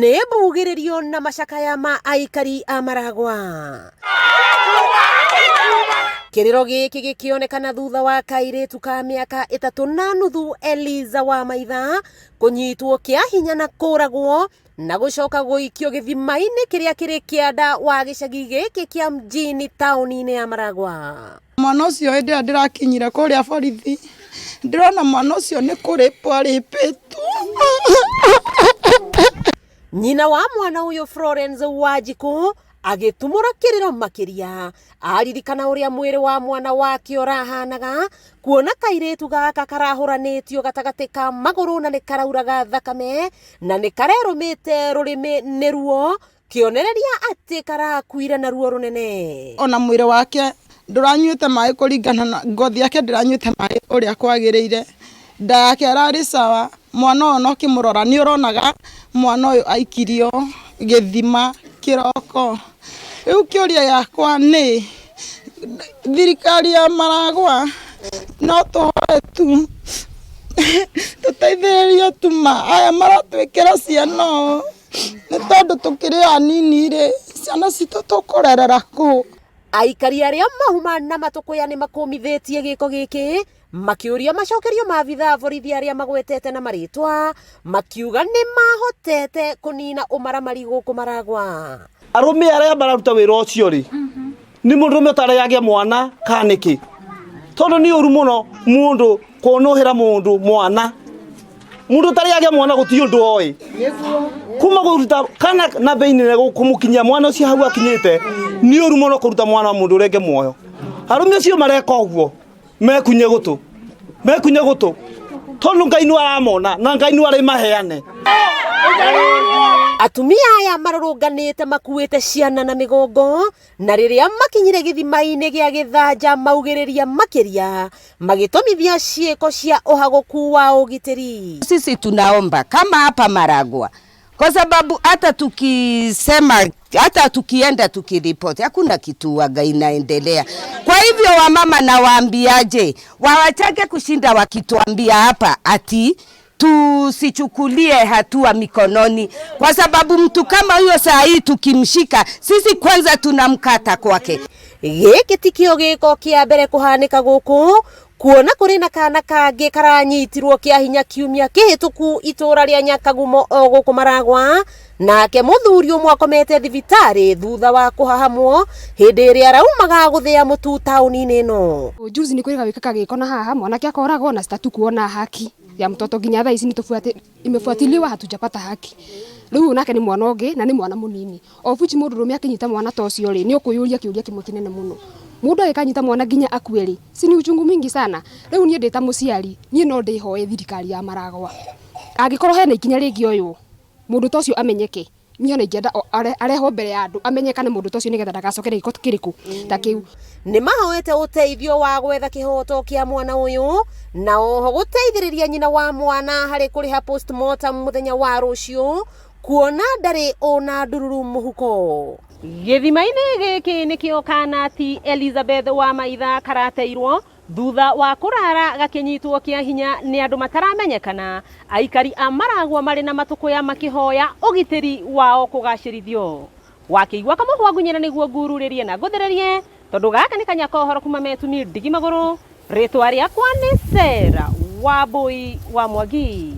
Nĩ mbugĩrĩrio na macakaya ma aikari a Maragwa. Kĩrĩro gĩkĩ gĩkĩonekana thutha wa kairĩtu ka mĩaka 3.5 Eliza wa Maitha kũnyitwo kĩa hinya na kũragwo na gũcoka gũikio gĩthima-inĩ kĩrĩa kĩrĩ kĩanda wa gĩcagi gĩkĩ kĩa mjini taũni-inĩ ya Maragwa. Mwana ũcio hĩndĩ ĩrĩa ndĩrakinyire kũrĩa borithi, ndĩrona mwana ũcio nĩ kũrĩpwo arĩpĩtwo. Nyina wa mwana ũyũ Florence Wanjikũ agĩtumũra kĩrĩro makĩria aririkana ũrĩa mwĩrĩ wa mwana wake ũrahanaga, kuona kairĩtu gaka karahũranĩtio gatagatĩ ka magũrũ na nĩ karauraga thakame na nĩ karerũmĩte rũrĩmĩ nĩ ruo, kĩonereria atĩ karakuire na ruo rũnene. Ona mwĩrĩ wake ndũranyuĩte maĩ kũringana na ngothi yake, ndĩranyuĩte maĩ ũrĩa kwagĩrĩire, nda yake ĩrarĩ sawa. Mwana ũyũ ona ũkĩmũrora nĩ ũronaga mwana ũyũ aikirio gĩthima kĩroko. Rĩu kĩũria gĩakwa nĩ thirikari ya Maragwa, no tũhoe tu tũteithĩrĩrio tu ma aya maratwĩkĩra ciana ũũ, nĩ tondũ tũkĩrĩ o anini rĩ, ciana citũ tũkũrerera kũ? Aikari arĩa mauma na matũkũya nĩ makũmithĩtie gĩko gĩkĩ, makĩũria macokerio maabithaa borithi arĩa magwetete na marĩtwa, makiuga nĩ mahotete kũnina ũmaramari gũkũ Maragwa. Arũme arĩa mararuta wĩra ũcio rĩ, nĩ mũndũrũme ũtarĩ agĩa mwana kana nĩkĩ? Tondũ nĩ ũru mũno mũndũ kũnũhĩra mũndũ mwana. Mũndũ ũtarĩ agĩa mwana gũtirĩ ũndũ oĩ. Kuma kũruta kana na bei nene kũmũkinyia mwana ũcio hau akinyĩte, nĩ ũru mũno kũruta mwana wa mũndũ ũrĩa ũngĩ muoyo. Arũme acio mareka ũguo mekunye gũtũ, mekunye gũtũ, tondũ Ngai nĩ aramona na Ngai nĩ arĩmaheane. Atumia aya marũrũnganĩte makuĩte ciana na mĩgongo, na rĩrĩa makinyire gĩthima-inĩ gĩa gĩthanja maugĩrĩria makĩria magĩtũmithia ciĩko cia ũhagũku wa ũgitĩri. Sisi tunaomba kama hapa Maragwa, kwa sababu hata tukisema, hata tukienda tukiripoti, hakuna kitu waga inaendelea. Kwa hivyo wamama nawaambiaje, wawachage kushinda wakituambia hapa ati tusichukulie hatua mikononi, kwa sababu mtu kama huyo saa hii tukimshika sisi kwanza tunamkata kwake. Gĩkĩ tikĩo gĩko kĩa mbere kũhanĩka gũkũ, kuona kũrĩ na kana kangĩ karanyitirwo kĩa hinya kiumia kĩhĩtũku itũra rĩa Nyakagumo o gũkũ Maragwa, nake mũthuri ũmwe akomete thibitarĩ thutha wa kũhahamwo hĩndĩ ĩrĩa araumaga gũthĩa mũtu taũni-inĩ ĩno. Juzi ni kwĩrĩga wĩkaga gĩko na haha mwanake akoragwo na sitatu kuona haki ya mtoto nginya thaa ici nĩ imefuatiliwa, hatujapata haki. Rĩu nake nĩ mwana ũngĩ na nĩ mwana mũnini o buci. Mũndũ rũme akĩnyita mwana ta ũcio rĩ, nĩ ũkwĩyũria kĩũria kĩmwe kĩnene mũno: mũndũ agĩkanyita mwana nginya akue rĩ, si ni uchungu mingi sana? Rĩu niĩ ndĩ ta mũciari, niĩ no ndĩhoe thirikari ya Maragwa, angĩkorwo hena ikinya rĩngĩoywo mũndũ ta ũcio amenyeke, niĩ ona ingĩenda arehwo mbere ya andũ, amenyekane mũndũ ta ũcio, nĩgetha ndagacokere gĩko kĩrĩkũ ta kĩu. Nĩ mahoete ũteithio wa gwetha kĩhoto kĩa mwana ũyũ, na oho gũteithĩrĩria nyina wa mwana harĩ kũrĩha postmortem mũthenya wa rũciũ, kuona ndarĩ ona ndururu mũhuko. Gĩthima-inĩ gĩkĩ nĩkĩo kanati Elizabeth wa Maitha karateirwo thutha wa kũrara gakĩnyitwo kĩa hinya nĩ andũ mataramenyekana. Aikari a Maragwa marĩ na matũkũya makĩhoya ũgitĩri wao kũgacĩrithio. Wakĩigua kamũhwa ngunyĩra nĩguo ngururĩrie na ngũthĩrĩrie, tondũ gaka nĩ kanya ka ũhoro kuma metumi ndigi magũrũ. Rĩtwa rĩakwa nĩ Sarah Wambui wa Mwangi.